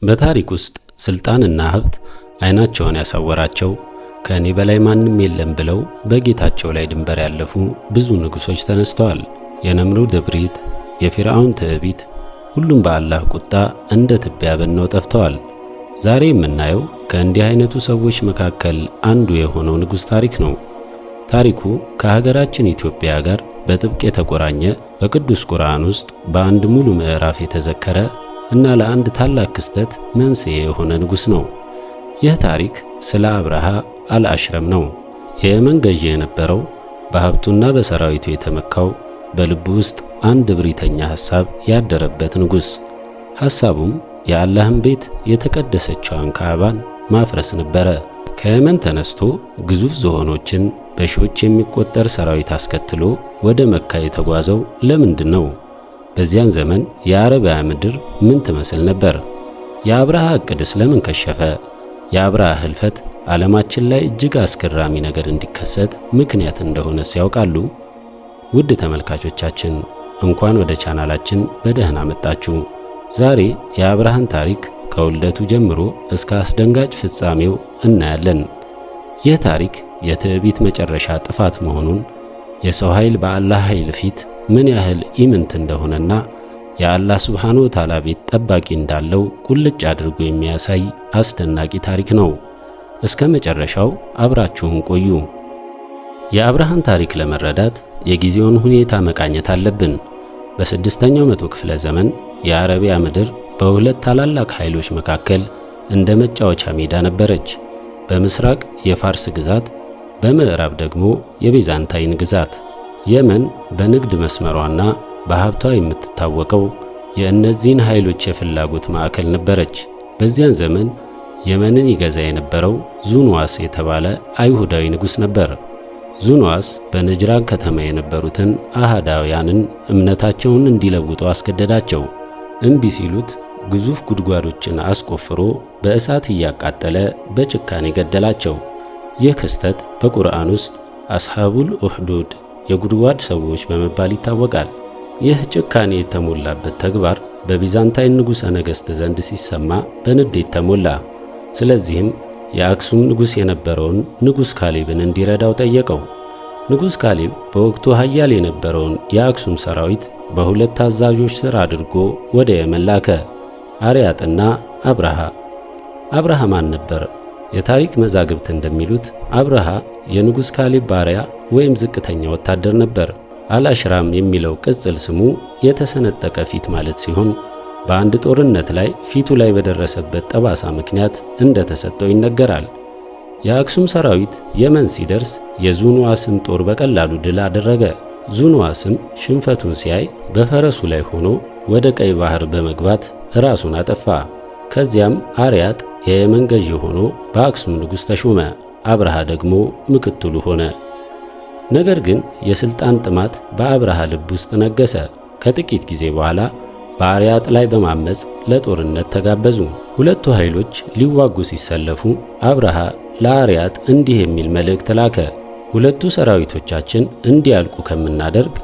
በታሪክ ውስጥ ስልጣንና ሀብት አይናቸውን ያሳወራቸው፣ ከእኔ በላይ ማንም የለም ብለው በጌታቸው ላይ ድንበር ያለፉ ብዙ ንጉሶች ተነስተዋል። የነምሩድ እብሪት፣ የፊርዓውን ትዕቢት፣ ሁሉም በአላህ ቁጣ እንደ ትቢያ በነው ጠፍተዋል። ዛሬ የምናየው ከእንዲህ አይነቱ ሰዎች መካከል አንዱ የሆነው ንጉሥ ታሪክ ነው። ታሪኩ ከሀገራችን ኢትዮጵያ ጋር በጥብቅ የተቆራኘ፣ በቅዱስ ቁርአን ውስጥ በአንድ ሙሉ ምዕራፍ የተዘከረ እና ለአንድ ታላቅ ክስተት መንስኤ የሆነ ንጉሥ ነው። ይህ ታሪክ ስለ አብርሃ አልአሽረም ነው። የየመን ገዢ የነበረው፣ በሀብቱና በሰራዊቱ የተመካው፣ በልቡ ውስጥ አንድ እብሪተኛ ሐሳብ ያደረበት ንጉሥ። ሐሳቡም የአላህን ቤት የተቀደሰችዋን ካዕባን ማፍረስ ነበረ። ከየመን ተነስቶ ግዙፍ ዝሆኖችን በሺዎች የሚቆጠር ሰራዊት አስከትሎ ወደ መካ የተጓዘው ለምንድን ነው? በዚያን ዘመን የአረቢያ ምድር ምን ትመስል ነበር? የአብርሃ ዕቅድስ ለምን ከሸፈ? የአብርሃ ህልፈት ዓለማችን ላይ እጅግ አስገራሚ ነገር እንዲከሰት ምክንያት እንደሆነስ ያውቃሉ? ውድ ተመልካቾቻችን፣ እንኳን ወደ ቻናላችን በደህና መጣችሁ። ዛሬ የአብርሃን ታሪክ ከውልደቱ ጀምሮ እስከ አስደንጋጭ ፍጻሜው እናያለን። ይህ ታሪክ የትዕቢት መጨረሻ ጥፋት መሆኑን፣ የሰው ኃይል በአላህ ኃይል ፊት ምን ያህል ኢምንት እንደሆነና የአላህ ሱብሓነሁ ወተዓላ ቤት ጠባቂ እንዳለው ቁልጭ አድርጎ የሚያሳይ አስደናቂ ታሪክ ነው። እስከ መጨረሻው አብራችሁን ቆዩ። የአብርሃን ታሪክ ለመረዳት የጊዜውን ሁኔታ መቃኘት አለብን። በስድስተኛው መቶ ክፍለ ዘመን የአረቢያ ምድር በሁለት ታላላቅ ኃይሎች መካከል እንደ መጫወቻ ሜዳ ነበረች። በምስራቅ የፋርስ ግዛት፣ በምዕራብ ደግሞ የቢዛንታይን ግዛት። የመን በንግድ መስመሯና በሀብቷ የምትታወቀው የእነዚህን ኃይሎች የፍላጎት ማዕከል ነበረች። በዚያን ዘመን የመንን ይገዛ የነበረው ዙንዋስ የተባለ አይሁዳዊ ንጉሥ ነበር። ዙንዋስ በነጅራን ከተማ የነበሩትን አሃዳውያንን እምነታቸውን እንዲለውጡ አስገደዳቸው። እምቢ ሲሉት ግዙፍ ጉድጓዶችን አስቆፍሮ በእሳት እያቃጠለ በጭካኔ ገደላቸው። ይህ ክስተት በቁርአን ውስጥ አስሐቡል ኡህዱድ፣ የጉድጓድ ሰዎች በመባል ይታወቃል። ይህ ጭካኔ የተሞላበት ተግባር በቢዛንታይን ንጉሠ ነገሥት ዘንድ ሲሰማ በንዴት ተሞላ። ስለዚህም የአክሱም ንጉሥ የነበረውን ንጉሥ ካሌብን እንዲረዳው ጠየቀው። ንጉሥ ካሌብ በወቅቱ ኃያል የነበረውን የአክሱም ሰራዊት በሁለት አዛዦች ሥር አድርጎ ወደ የመን ላከ፣ አርያጥና አብርሃ። አብርሃ ማን ነበር? የታሪክ መዛግብት እንደሚሉት አብርሃ የንጉሥ ካሌብ ባሪያ ወይም ዝቅተኛ ወታደር ነበር። አልአሽራም የሚለው ቅጽል ስሙ የተሰነጠቀ ፊት ማለት ሲሆን፣ በአንድ ጦርነት ላይ ፊቱ ላይ በደረሰበት ጠባሳ ምክንያት እንደተሰጠው ይነገራል። የአክሱም ሰራዊት የመን ሲደርስ የዙንዋስን ጦር በቀላሉ ድል አደረገ። ዙንዋስም ሽንፈቱን ሲያይ በፈረሱ ላይ ሆኖ ወደ ቀይ ባህር በመግባት ራሱን አጠፋ። ከዚያም አርያጥ የየመን ገዢ ሆኖ በአክሱም ንጉሥ ተሾመ። አብርሃ ደግሞ ምክትሉ ሆነ። ነገር ግን የስልጣን ጥማት በአብርሃ ልብ ውስጥ ነገሰ። ከጥቂት ጊዜ በኋላ በአርያጥ ላይ በማመፅ ለጦርነት ተጋበዙ። ሁለቱ ኃይሎች ሊዋጉ ሲሰለፉ አብርሃ ለአርያጥ እንዲህ የሚል መልእክት ላከ። ሁለቱ ሰራዊቶቻችን እንዲያልቁ ከምናደርግ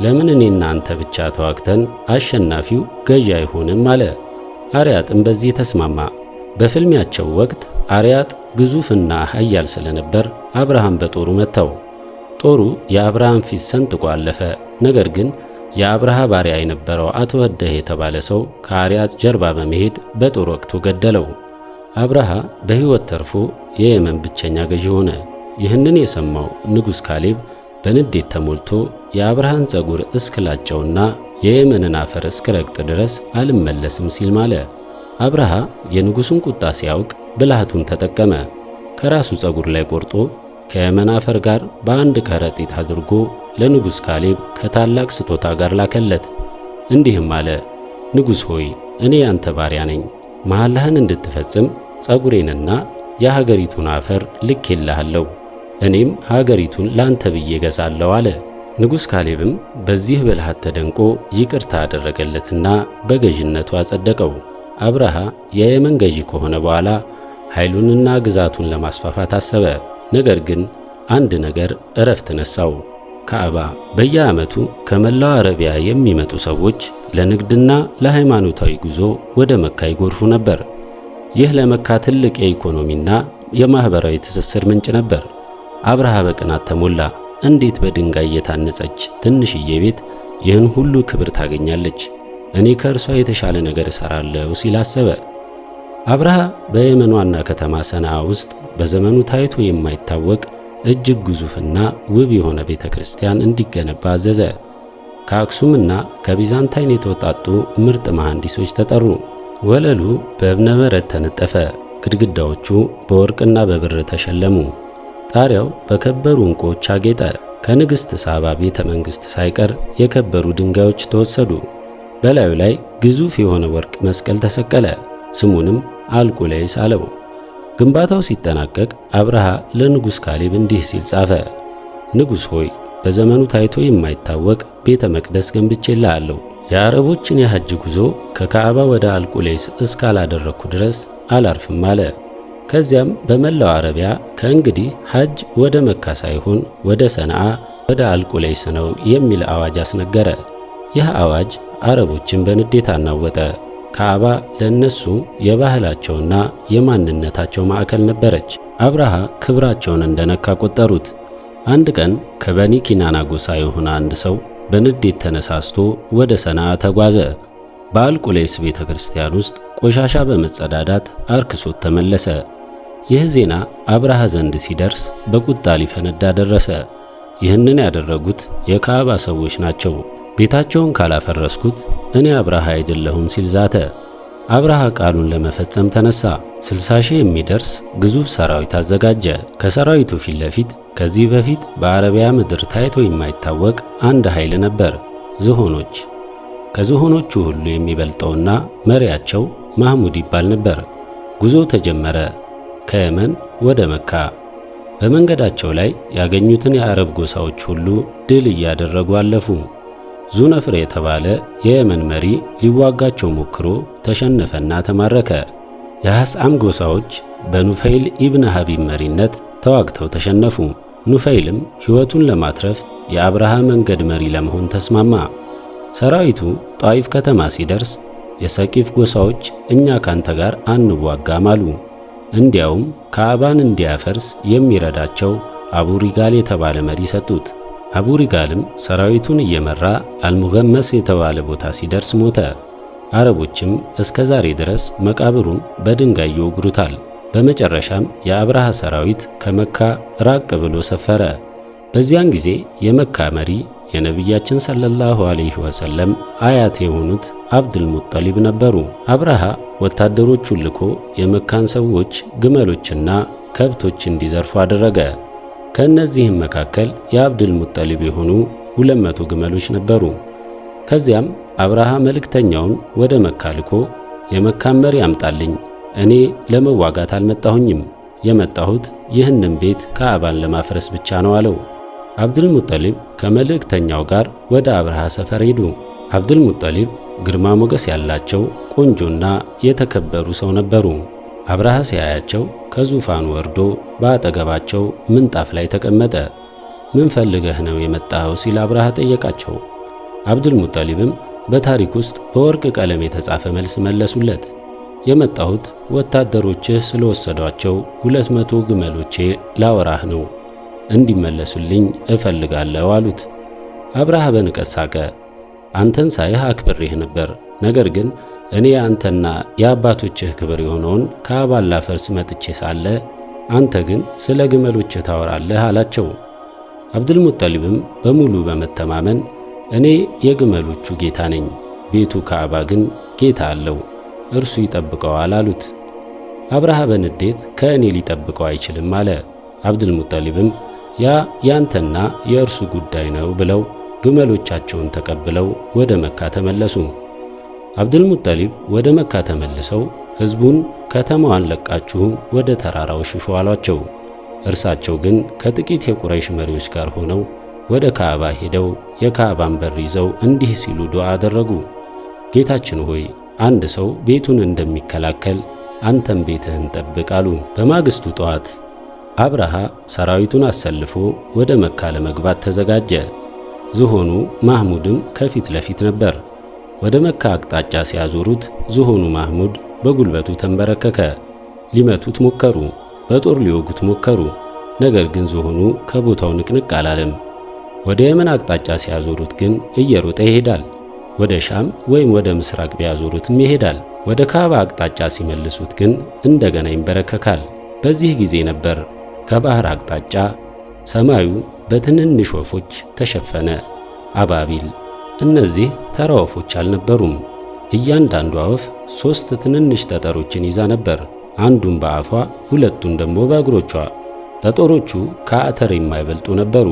ለምን እኔና አንተ ብቻ ተዋግተን አሸናፊው ገዢ አይሆንም? አለ። አርያጥም በዚህ ተስማማ። በፍልሚያቸው ወቅት አርያጥ ግዙፍና ኃያል ስለነበር አብርሃም በጦሩ መታው። ጦሩ የአብርሃም ፊት ሰንጥቆ አለፈ። ነገር ግን የአብርሃ ባሪያ የነበረው አቶ ወደህ የተባለ ሰው ከአርያጥ ጀርባ በመሄድ በጦር ወቅቶ ገደለው። አብርሃ በሕይወት ተርፎ የየመን ብቸኛ ገዢ ሆነ። ይህንን የሰማው ንጉሥ ካሌብ በንዴት ተሞልቶ የአብርሃን ፀጉር እስክላጨውና የየመንን አፈር እስክረግጥ ድረስ አልመለስም ሲል ማለ። አብርሃ የንጉሡን ቁጣ ሲያውቅ ብልሃቱን ተጠቀመ። ከራሱ ፀጉር ላይ ቆርጦ ከየመን አፈር ጋር በአንድ ከረጢት አድርጎ ለንጉሥ ካሌብ ከታላቅ ስጦታ ጋር ላከለት። እንዲህም አለ፣ ንጉሥ ሆይ፣ እኔ ያንተ ባሪያ ነኝ። መሐላህን እንድትፈጽም ፀጉሬንና የሀገሪቱን አፈር ልኬልሃለሁ። እኔም ሀገሪቱን ላንተ ብዬ እገዛለሁ አለ። ንጉሥ ካሌብም በዚህ ብልሃት ተደንቆ ይቅርታ አደረገለትና በገዥነቱ አጸደቀው። አብርሃ የየመን ገዢ ከሆነ በኋላ ኃይሉንና ግዛቱን ለማስፋፋት አሰበ። ነገር ግን አንድ ነገር እረፍት ነሳው። ካዕባ። በየዓመቱ ከመላው አረቢያ የሚመጡ ሰዎች ለንግድና ለሃይማኖታዊ ጉዞ ወደ መካ ይጎርፉ ነበር። ይህ ለመካ ትልቅ የኢኮኖሚና የማኅበራዊ ትስስር ምንጭ ነበር። አብርሃ በቅናት ተሞላ። እንዴት በድንጋይ የታነጸች ትንሽዬ ቤት ይህን ሁሉ ክብር ታገኛለች? እኔ ከእርሷ የተሻለ ነገር እሰራለሁ ሲል አሰበ። አብርሃ በየመን ዋና ከተማ ሰንዓ ውስጥ በዘመኑ ታይቶ የማይታወቅ እጅግ ግዙፍና ውብ የሆነ ቤተ ክርስቲያን እንዲገነባ አዘዘ። ከአክሱምና ከቢዛንታይን የተውጣጡ ምርጥ መሐንዲሶች ተጠሩ። ወለሉ በእብነ በረድ ተነጠፈ። ግድግዳዎቹ በወርቅና በብር ተሸለሙ። ጣሪያው በከበሩ ዕንቁዎች አጌጠ። ከንግሥት ሳባ ቤተ መንግሥት ሳይቀር የከበሩ ድንጋዮች ተወሰዱ። በላዩ ላይ ግዙፍ የሆነ ወርቅ መስቀል ተሰቀለ። ስሙንም አልቁለይስ አለው። ግንባታው ሲጠናቀቅ አብርሃ ለንጉሥ ካሌብ እንዲህ ሲል ጻፈ። ንጉሥ ሆይ፣ በዘመኑ ታይቶ የማይታወቅ ቤተ መቅደስ ገንብቼልሃለሁ። የአረቦችን የሐጅ ጉዞ ከካዕባ ወደ አልቁለይስ እስካላደረግኩ ድረስ አላርፍም አለ። ከዚያም በመላው አረቢያ ከእንግዲህ ሐጅ ወደ መካ ሳይሆን ወደ ሰንዓ፣ ወደ አልቁለይስ ነው የሚል አዋጅ አስነገረ። ይህ አዋጅ አረቦችን በንዴት አናወጠ። ካዕባ ለእነሱ የባህላቸውና የማንነታቸው ማዕከል ነበረች። አብርሃ ክብራቸውን እንደነካ ቆጠሩት። አንድ ቀን ከበኒ ኪናና ጎሳ የሆነ አንድ ሰው በንዴት ተነሳስቶ ወደ ሰንዓ ተጓዘ። በአልቁለይስ ቤተ ክርስቲያን ውስጥ ቆሻሻ በመጸዳዳት አርክሶት ተመለሰ። ይህ ዜና አብርሃ ዘንድ ሲደርስ በቁጣ ሊፈነዳ ደረሰ። ይህንን ያደረጉት የካዕባ ሰዎች ናቸው። ቤታቸውን ካላፈረስኩት እኔ አብርሃ አይደለሁም ሲል ዛተ። አብርሃ ቃሉን ለመፈጸም ተነሳ። 60,000 የሚደርስ ግዙፍ ሰራዊት አዘጋጀ። ከሰራዊቱ ፊት ለፊት ከዚህ በፊት በአረቢያ ምድር ታይቶ የማይታወቅ አንድ ኃይል ነበር፣ ዝሆኖች። ከዝሆኖቹ ሁሉ የሚበልጠውና መሪያቸው ማህሙድ ይባል ነበር። ጉዞው ተጀመረ፣ ከየመን ወደ መካ። በመንገዳቸው ላይ ያገኙትን የአረብ ጎሳዎች ሁሉ ድል እያደረጉ አለፉ። ዙነፍር የተባለ የየመን መሪ ሊዋጋቸው ሞክሮ ተሸነፈና ተማረከ። የሐስዓም ጎሳዎች በኑፈይል ኢብን ሀቢብ መሪነት ተዋግተው ተሸነፉ። ኑፈይልም ሕይወቱን ለማትረፍ የአብርሃ መንገድ መሪ ለመሆን ተስማማ። ሰራዊቱ ጣይፍ ከተማ ሲደርስ የሰቂፍ ጎሳዎች እኛ ካንተ ጋር አንዋጋም አሉ። እንዲያውም ካዕባን እንዲያፈርስ የሚረዳቸው አቡሪጋል የተባለ መሪ ሰጡት። አቡሪጋልም ሰራዊቱን እየመራ አልሙገመስ የተባለ ቦታ ሲደርስ ሞተ። አረቦችም እስከ ዛሬ ድረስ መቃብሩን በድንጋይ ይወግሩታል። በመጨረሻም የአብርሃ ሰራዊት ከመካ ራቅ ብሎ ሰፈረ። በዚያን ጊዜ የመካ መሪ የነቢያችን ሰለላሁ ዐለይሂ ወሰለም አያት የሆኑት አብዱል ሙጠሊብ ነበሩ። አብርሃ ወታደሮቹን ልኮ የመካን ሰዎች ግመሎችና ከብቶች እንዲዘርፉ አደረገ። ከእነዚህም መካከል የአብዱል ሙጠሊብ የሆኑ 200 ግመሎች ነበሩ። ከዚያም አብርሃ መልእክተኛውን ወደ መካ ልኮ የመካን መሪ አምጣልኝ፣ እኔ ለመዋጋት አልመጣሁኝም፣ የመጣሁት ይህንን ቤት ካዕባን ለማፍረስ ብቻ ነው አለው። አብዱል ሙጠሊብ ከመልእክተኛው ጋር ወደ አብርሃ ሰፈር ሄዱ። አብዱል ሙጠሊብ ግርማ ሞገስ ያላቸው ቆንጆና የተከበሩ ሰው ነበሩ። አብርሃ ሲያያቸው ከዙፋኑ ወርዶ በአጠገባቸው ምንጣፍ ላይ ተቀመጠ። ምን ፈልገህ ነው የመጣኸው ሲል አብርሃ ጠየቃቸው። አብዱል ሙጠሊብም በታሪክ ውስጥ በወርቅ ቀለም የተጻፈ መልስ መለሱለት። የመጣሁት ወታደሮችህ ስለወሰዷቸው 200 ግመሎቼ ላወራህ ነው፣ እንዲመለሱልኝ እፈልጋለሁ አሉት። አብርሃ በንቀት ሳቀ። አንተን ሳይህ አክብሬህ ነበር፣ ነገር ግን እኔ የአንተና የአባቶችህ ክብር የሆነውን ካዕባን ላፈርስ መጥቼ ሳለ አንተ ግን ስለ ግመሎችህ ታወራለህ አላቸው። አብዱልሙጠሊብም በሙሉ በመተማመን እኔ የግመሎቹ ጌታ ነኝ፣ ቤቱ ካዕባ ግን ጌታ አለው፣ እርሱ ይጠብቀዋል አሉት። አብርሃ በንዴት ከእኔ ሊጠብቀው አይችልም አለ። አብዱልሙጠሊብም ያ ያንተና የእርሱ ጉዳይ ነው ብለው ግመሎቻቸውን ተቀብለው ወደ መካ ተመለሱ። አብዱልሙጠሊብ ወደ መካ ተመልሰው ሕዝቡን ከተማዋን ለቃችሁ ወደ ተራራው ሽሹ አሏቸው። እርሳቸው ግን ከጥቂት የቁረይሽ መሪዎች ጋር ሆነው ወደ ካዕባ ሄደው የካዕባን በር ይዘው እንዲህ ሲሉ ዱዓ አደረጉ። ጌታችን ሆይ፣ አንድ ሰው ቤቱን እንደሚከላከል አንተም ቤትህን ጠብቅ አሉ። በማግስቱ ጠዋት አብርሃ ሰራዊቱን አሰልፎ ወደ መካ ለመግባት ተዘጋጀ። ዝሆኑ ማህሙድም ከፊት ለፊት ነበር። ወደ መካ አቅጣጫ ሲያዞሩት ዝሆኑ ማህሙድ በጉልበቱ ተንበረከከ። ሊመቱት ሞከሩ፣ በጦር ሊወጉት ሞከሩ። ነገር ግን ዝሆኑ ከቦታው ንቅንቅ አላለም። ወደ የመን አቅጣጫ ሲያዞሩት ግን እየሮጠ ይሄዳል። ወደ ሻም ወይም ወደ ምስራቅ ቢያዞሩትም ይሄዳል። ወደ ካባ አቅጣጫ ሲመልሱት ግን እንደገና ይንበረከካል። በዚህ ጊዜ ነበር ከባህር አቅጣጫ ሰማዩ በትንንሽ ወፎች ተሸፈነ። አባቢል። እነዚህ ተራ ወፎች አልነበሩም። እያንዳንዷ ወፍ ሦስት ትንንሽ ጠጠሮችን ይዛ ነበር። አንዱን በአፏ፣ ሁለቱን ደግሞ በእግሮቿ። ጠጠሮቹ ከአተር የማይበልጡ ነበሩ።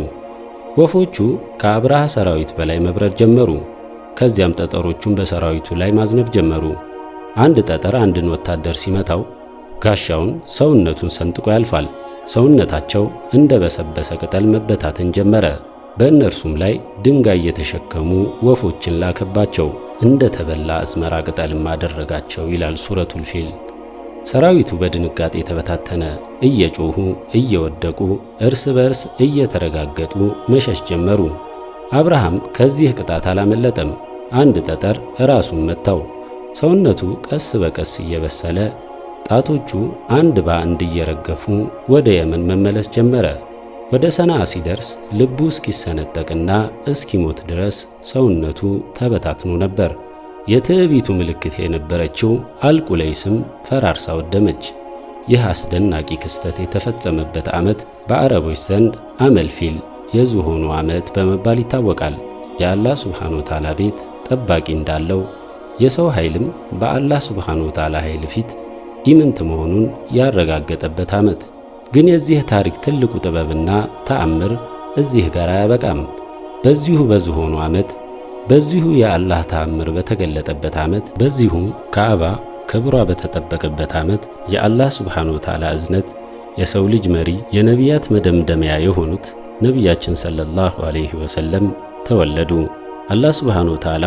ወፎቹ ከአብርሃ ሰራዊት በላይ መብረር ጀመሩ። ከዚያም ጠጠሮቹን በሰራዊቱ ላይ ማዝነብ ጀመሩ። አንድ ጠጠር አንድን ወታደር ሲመታው ጋሻውን ሰውነቱን ሰንጥቆ ያልፋል። ሰውነታቸው እንደ በሰበሰ ቅጠል መበታተን ጀመረ። በእነርሱም ላይ ድንጋይ የተሸከሙ ወፎችን ላከባቸው፣ እንደ ተበላ አዝመራ ቅጠልም አደረጋቸው ይላል ሱረቱል ፊል። ሰራዊቱ በድንጋጤ ተበታተነ። እየጮሁ፣ እየወደቁ፣ እርስ በእርስ እየተረጋገጡ መሸሽ ጀመሩ። አብርሃም ከዚህ ቅጣት አላመለጠም። አንድ ጠጠር ራሱን መታው። ሰውነቱ ቀስ በቀስ እየበሰለ፣ ጣቶቹ አንድ በአንድ እየረገፉ ወደ የመን መመለስ ጀመረ። ወደ ሰንዓ ሲደርስ ልቡ እስኪሰነጠቅና እስኪሞት ድረስ ሰውነቱ ተበታትኖ ነበር። የትዕቢቱ ምልክት የነበረችው አልቁለይስም ፈራርሳ ወደመች። ይህ አስደናቂ ክስተት የተፈጸመበት ዓመት በአረቦች ዘንድ አመልፊል፣ የዝሆኑ ዓመት በመባል ይታወቃል። የአላህ ሱብሓነሁ ወተዓላ ቤት ጠባቂ እንዳለው፣ የሰው ኃይልም በአላህ ሱብሓነሁ ወተዓላ ኃይል ፊት ኢምንት መሆኑን ያረጋገጠበት ዓመት። ግን የዚህ ታሪክ ትልቁ ጥበብና ተአምር እዚህ ጋር አያበቃም። በዚሁ በዝሆኑ ዓመት፣ በዚሁ የአላህ ተአምር በተገለጠበት ዓመት፣ በዚሁ ካዕባ ክብሯ በተጠበቀበት ዓመት የአላህ ሱብሓነሁ ወተዓላ እዝነት የሰው ልጅ መሪ፣ የነቢያት መደምደሚያ የሆኑት ነቢያችን ሰለላሁ ዐለይሂ ወሰለም ተወለዱ። አላህ ሱብሓነሁ ወተዓላ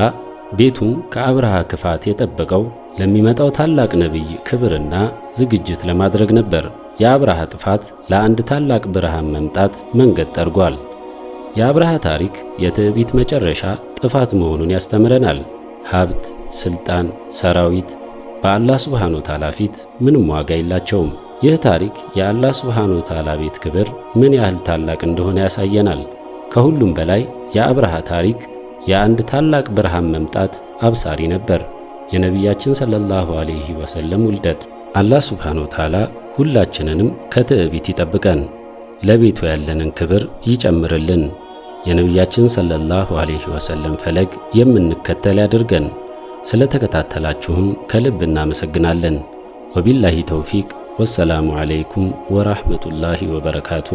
ቤቱን ከአብርሃ ክፋት የጠበቀው ለሚመጣው ታላቅ ነቢይ ክብርና ዝግጅት ለማድረግ ነበር። የአብርሃ ጥፋት ለአንድ ታላቅ ብርሃን መምጣት መንገድ ጠርጓል። የአብርሃ ታሪክ የትዕቢት መጨረሻ ጥፋት መሆኑን ያስተምረናል። ሀብት፣ ስልጣን፣ ሰራዊት በአላህ ሱብሓነሁ ወተዓላ ፊት ምንም ዋጋ የላቸውም። ይህ ታሪክ የአላህ ሱብሓነሁ ወተዓላ ቤት ክብር ምን ያህል ታላቅ እንደሆነ ያሳየናል። ከሁሉም በላይ የአብርሃ ታሪክ የአንድ ታላቅ ብርሃን መምጣት አብሳሪ ነበር። የነቢያችን ሰለላሁ ዐለይሂ ወሰለም ውልደት። አላህ ሱብሓነሁ ወተዓላ ሁላችንንም ከትዕቢት ይጠብቀን፣ ለቤቱ ያለንን ክብር ይጨምርልን፣ የነቢያችን ሰለላሁ ዐለይሂ ወሰለም ፈለግ የምንከተል ያድርገን። ስለተከታተላችሁም ከልብ እናመሰግናለን። ወቢላሂ ተውፊቅ፣ ወሰላሙ ዐለይኩም ወራህመቱላሂ ወበረካቱ።